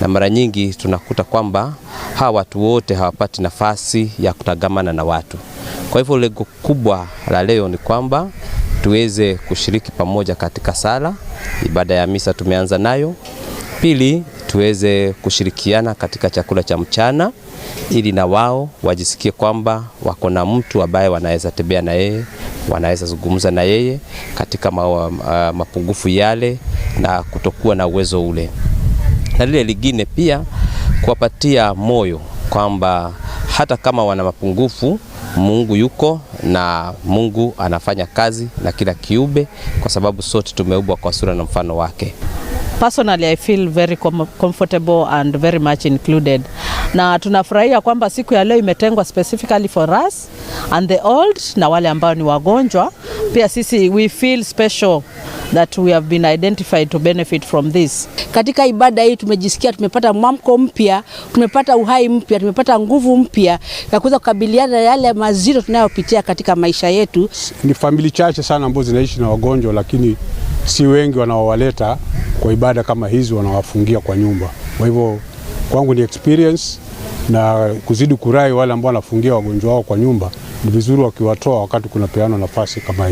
Na mara nyingi tunakuta kwamba hawa watu wote hawapati nafasi ya kutangamana na watu. Kwa hivyo lengo kubwa la leo ni kwamba tuweze kushiriki pamoja katika sala, ibada ya misa tumeanza nayo. Pili, tuweze kushirikiana katika chakula cha mchana ili na wao wajisikie kwamba wako na mtu ambaye wanaweza tembea na yeye, wanaweza zungumza na yeye katika mapungufu yale na kutokuwa na uwezo ule. Na lile lingine pia kuwapatia moyo kwamba hata kama wana mapungufu, Mungu yuko na Mungu anafanya kazi na kila kiumbe, kwa sababu sote tumeumbwa kwa sura na mfano wake. Personally, I feel very comfortable and very much included. Na tunafurahia kwamba siku ya leo imetengwa specifically for us and the old na wale ambao ni wagonjwa. Pia sisi we feel special that we have been identified to benefit from this. Katika ibada hii tumejisikia tumepata mwamko mpya, tumepata uhai mpya, tumepata nguvu mpya ya kuweza kukabiliana na yale mazito tunayopitia katika maisha yetu. Ni familia chache sana ambazo zinaishi na wagonjwa, lakini si wengi wanaowaleta kwa ibada kama hizi, wanawafungia kwa nyumba. Kwa hivyo kwangu ni experience na kuzidi kurai wale ambao wanafungia wagonjwa wao kwa nyumba, ni vizuri wakiwatoa wakati kunapeanwa nafasi kama hii.